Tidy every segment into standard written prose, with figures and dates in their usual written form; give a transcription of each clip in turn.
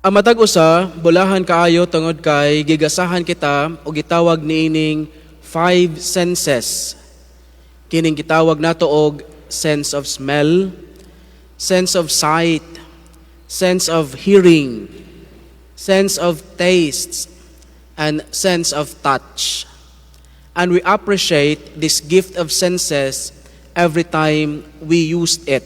Ang matag usa, bulahan kaayo tungod kay gigasahan kita o gitawag niining five senses. Kining gitawag nato og sense of smell, sense of sight, sense of hearing, sense of tastes, and sense of touch. And we appreciate this gift of senses every time we use it.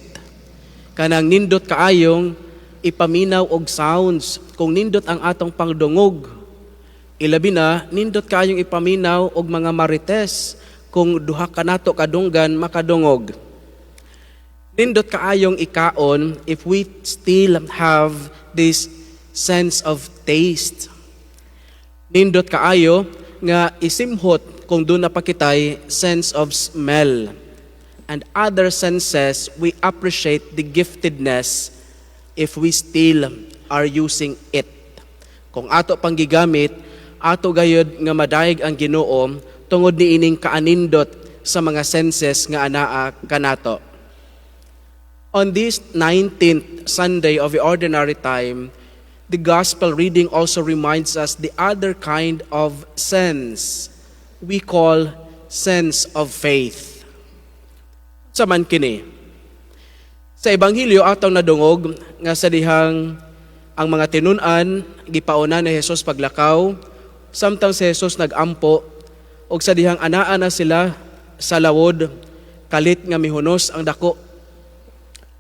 Kanang nindot kaayong ipaminaw og sounds kung nindot ang atong pangdungog. Ilabi na nindot kaayong ipaminaw og mga marites kung duha ka nato kadunggan makadungog. Nindot kaayong ikaon if we still have this sense of taste. Nindot kaayo nga isimhot kung duna pa kitay sense of smell. And other senses, we appreciate the giftedness if we still are using it. Kung ato pang gigamit, ato gayod nga madayeg ang Ginoo tungod niining kaanindot sa mga senses nga anaa kanato. On this 19th Sunday of the Ordinary Time, the gospel reading also reminds us the other kind of sense we call sense of faith. Unsa man kini? Sa Ebanghelyo atong nadungog nga sa dihang ang mga tinun-an gipauna ni Jesus paglakaw, samtang si Jesus nagampo, ug sa dihang anaa na sila sa lawod, kalit nga mihunos ang dako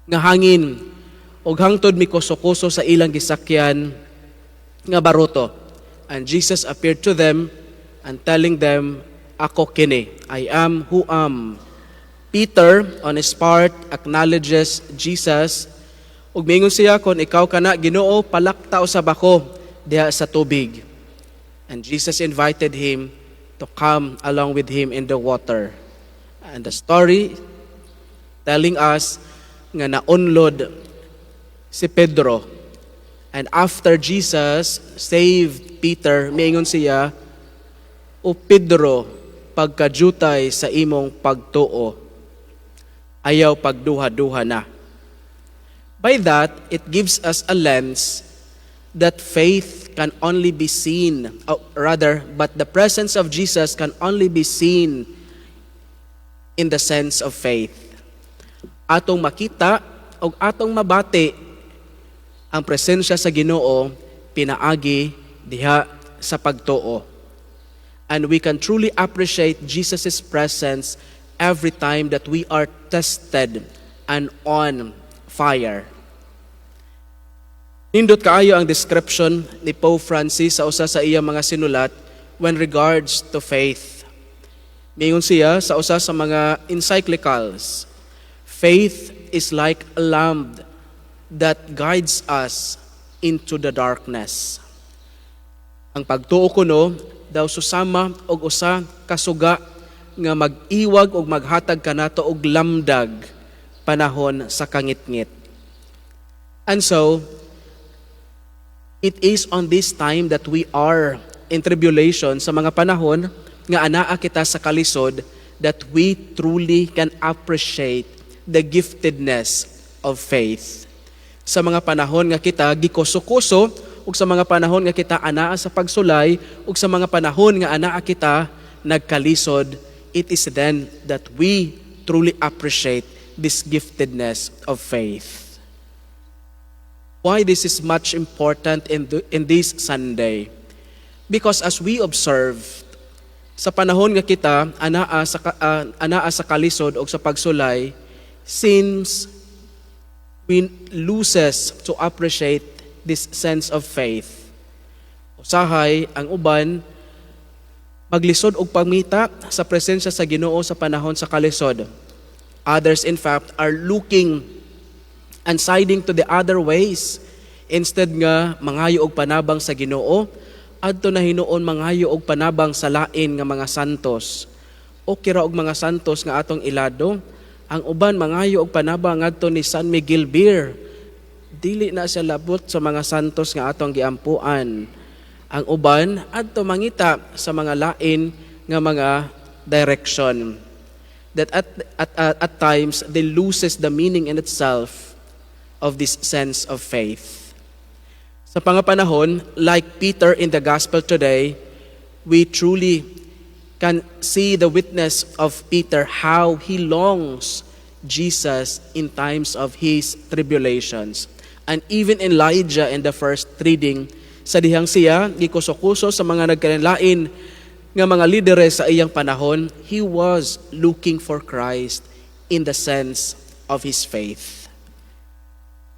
nga hangin ug hangtod mikuso-kuso sa ilang gisakyan nga baruto. And Jesus appeared to them and telling them, "Ako kini, I am who am." Peter, on his part, acknowledges Jesus ug mingon siya, "Kon ikaw kana, Ginoo, palakta usab ako diha sa tubig." And Jesus invited him to come along with him in the water. And the story telling us nga naunlod si Pedro. And after Jesus saved Peter, miingon siya, "O Pedro, pagkajutay sa imong pagtuo, ayaw pagduha-duha na." By that, it gives us a lens that faith can only be seen, oh, rather, but the presence of Jesus can only be seen in the sense of faith. Atong makita o atong mabati ang presensya sa Ginoo pinaagi diha sa pagtuo. And we can truly appreciate Jesus' presence every time that we are tested and on fire. Nindot kaayo ang description ni Pope Francis sa usa sa iya mga sinulat when regards to faith. Mingon siya sa usa sa mga encyclicals, "Faith is like a lamp that guides us into the darkness." Ang pagtuo kuno daw susama og usa ka suga nga mag-iwag og maghatag kanato og lamdag panahon sa kangitngit. And so, it is on this time that we are in tribulation, sa mga panahon nga anaa kita sa kalisod, that we truly can appreciate the giftedness of faith. Sa mga panahon nga kita gikuso-kuso ug sa mga panahon nga kita anaa sa pagsulay ug sa mga panahon nga anaa kita nagkalisod, it is then that we truly appreciate this giftedness of faith. Why this is much important in this Sunday? Because as we observe, sa panahon nga kita anaa sa kalisod o sa pagsulay, since we loses to appreciate this sense of faith. Usahay ang uban maglisod og pangita sa presensya sa Ginoo sa panahon sa kalisod. Others, in fact, are looking and siding to the other ways. Instead nga mangayo og panabang sa Ginoo, adto na hinuon mangayo og panabang sa lain nga mga santos. Okay ra og mga santos nga atong ilado. Ang uban mangayo og panabang ngadto ni San Miguel Beer. Dili na siya labot sa mga santos nga atong giampuan. Ang uban adto mangita sa mga lain nga mga direction that at times they loses the meaning in itself of this sense of faith. Sa pangapanahon, like Peter in the gospel today, we truly can see the witness of Peter, how he longs Jesus in times of his tribulations. And even Elijah in the first reading, sa dihang siya gikuso-kuso sa mga nagkalain nga mga lideres sa iyang panahon, he was looking for Christ in the sense of his faith.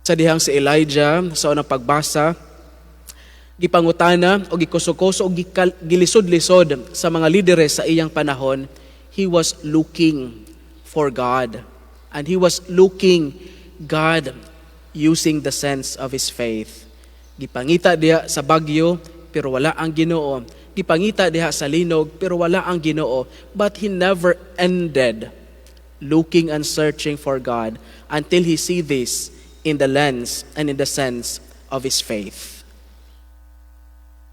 Sa dihang si Elijah sa unang pagbasa, gipangutana o gikuso-kuso o gilisod-lisod sa mga lideres sa iyang panahon, he was looking for God. And he was looking God using the sense of his faith. Gipangita diha sa bagyo, pero wala ang Ginoo. Gipangita diha sa linog, pero wala ang Ginoo. But he never ended looking and searching for God until he see this in the lens and in the sense of his faith.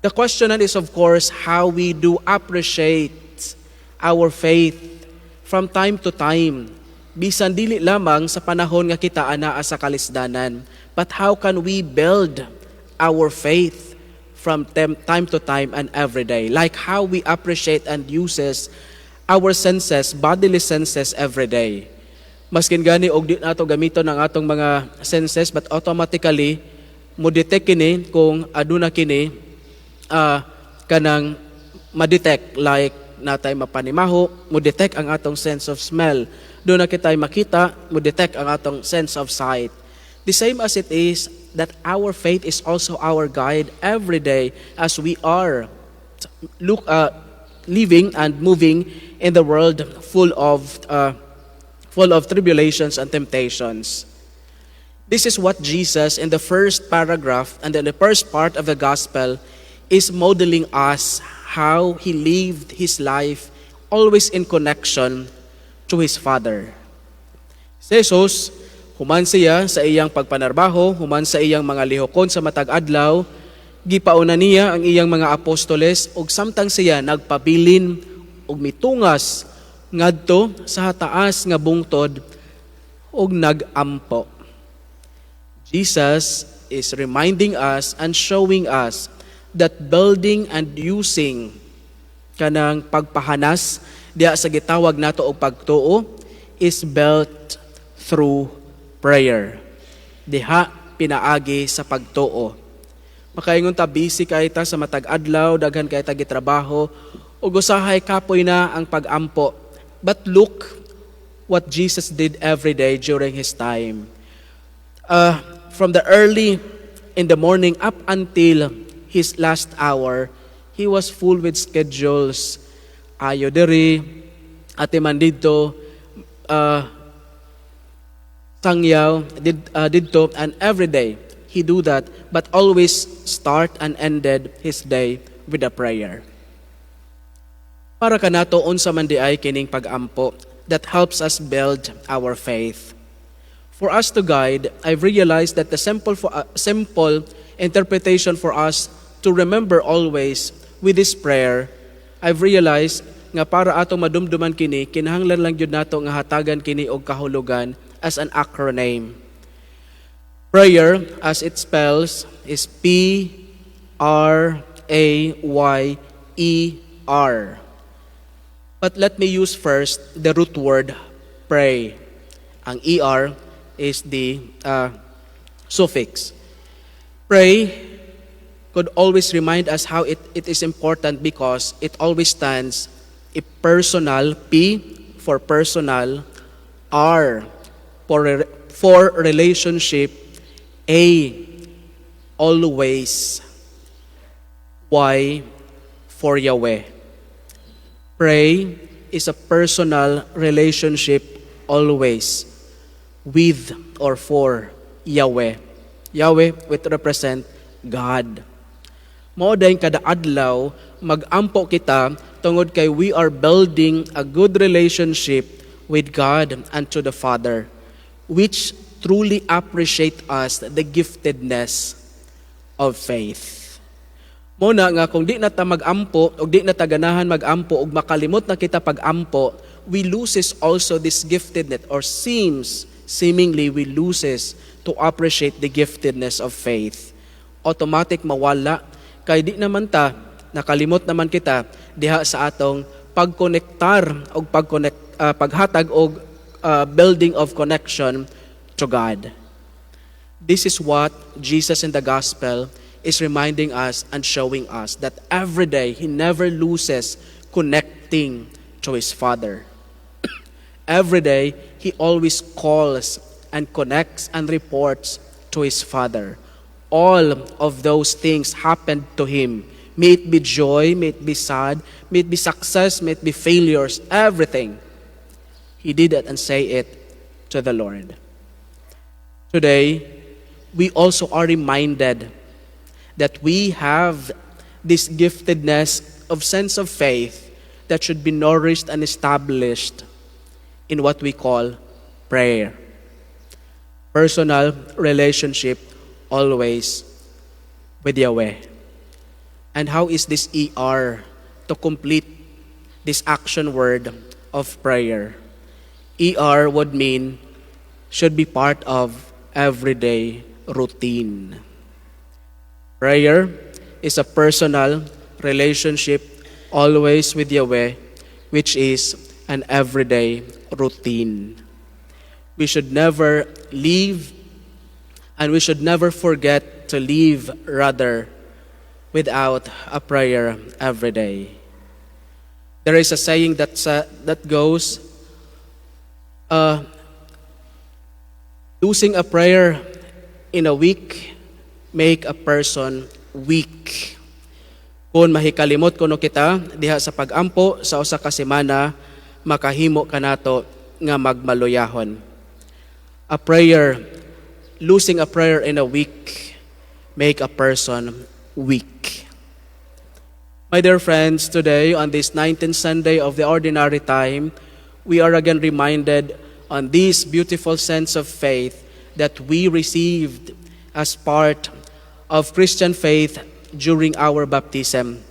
The question then is, of course, how we do appreciate our faith from time to time. Bisan dili lamang sa panahon nga kita anaa sa kalisdanan. But how can we build our faith from time to time and every day? Like how we appreciate and uses our senses, bodily senses, every day. Maskin gani og di nato gamiton ang atong mga senses, but automatically mo detect kini kung aduna kini kanang ma-detect, like natay mapanimaho, mo detect ang atong sense of smell. Duna kitay makita, mo detect ang atong sense of sight. The same as it is that our faith is also our guide every day as we are look living and moving in the world full of tribulations and temptations. This is what Jesus in the first paragraph and in the first part of the gospel is modeling us, how he lived his life always in connection to his Father. Si Jesus, human siya sa iyang pagpanarbaho, human sa iyang mga lihokon sa matag adlaw, gipauna niya ang iyang mga apostoles ug samtang siya nagpabilin ug mitungas ngadto sa taas nga bungtod ug nagampo. Jesus is reminding us and showing us that building and using kanang pagpahanas diha sa gitawag nato og pagtuo is built through prayer. Diha pinaagi sa pagtuo. Makaingon ta, busy kay ta sa matag adlaw, daghan kay ta gitrabaho, ug usahay kapoy na ang pagampo. But look what Jesus did every day during his time. From the early in the morning up until his last hour, he was full with schedules. Ayo diri, atiman didto, sangyaw didto, and every day he do that, but always start and ended his day with a prayer. Para kanato, unsa man diay kining pagampo that helps us build our faith? For us to guide, I've realized that the simple interpretation for us to remember always with this prayer, I've realized nga para atong madumduman kini, kinahanglan lang gyud nato nga hatagan kini og kahulugan as an acronym. Prayer, as it spells, is Prayer. But let me use first the root word "pray." Ang ER is the suffix. Pray could always remind us how it is important because it always stands a personal, P for personal, R for relationship, A, always, Y for Yahweh. Pray is a personal relationship always with or for Yahweh. Yahweh which represent God. Mao dayon kada adlaw magampo kita tungod kay we are building a good relationship with God and to the Father, which truly appreciate us the giftedness of faith. Mao na nga kung di na ta magampo og di na ta ganahan magampo og makalimot na kita pagampo, we loses also this giftedness or seems seemingly we loses to appreciate the giftedness of faith. Automatic mawala kay di naman ta nakalimot naman kita diha sa atong pagkonektar og pag-connect, paghatag og building of connection to God. This is what Jesus in the gospel is reminding us and showing us, that every day he never loses connecting to his Father. Every day he always calls and connects and reports to his Father. All of those things happened to him. May it be joy, may it be sad, may it be success, may it be failures, everything. He did it and say it to the Lord. Today, we also are reminded that we have this giftedness of sense of faith that should be nourished and established in what we call prayer. Personal relationship always with Yahweh. And how is this ER to complete this action word of prayer? ER would mean should be part of everyday routine. Prayer is a personal relationship always with Yahweh, which is an everyday routine. We should never leave, and we should never forget to leave, rather, without a prayer every day. There is a saying that goes, "Losing a prayer in a week make a person weak." Kung mahikalimot kuno kita diha sa pagampo sa usa ka semana, makahimo kanato nga magmaluyahon. A prayer, losing a prayer in a week make a person weak. My dear friends, today on this 19th Sunday of the Ordinary Time, we are again reminded on this beautiful sense of faith that we received as part of Christian faith during our baptism.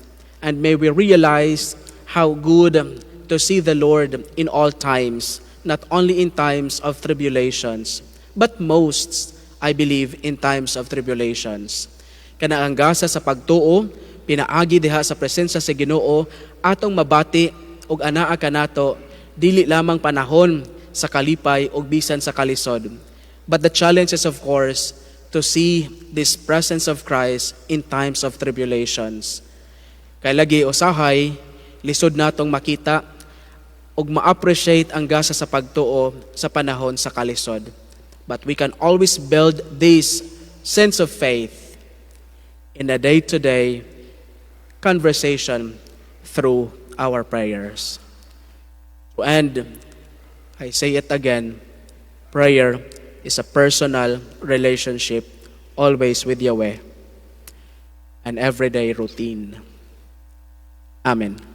And may we realize how good to see the Lord in all times, not only in times of tribulations, but most, I believe, in times of tribulations. Kana ang gasa sa pagtuo, pinaagi diha sa presensya sa Ginoo, atong mabati og anaa kanato dili lamang panahon sa kalipay ug bisan sa kalisod. But the challenge is, of course, to see this presence of Christ in times of tribulations. Kay lagi usahay lisod natong makita ug ma-appreciate ang gasa sa pagtuo sa panahon sa kalisod. But we can always build this sense of faith in a day-to-day conversation through our prayers. To end, I say it again, prayer is a personal relationship always with Yahweh, an everyday routine. Amen.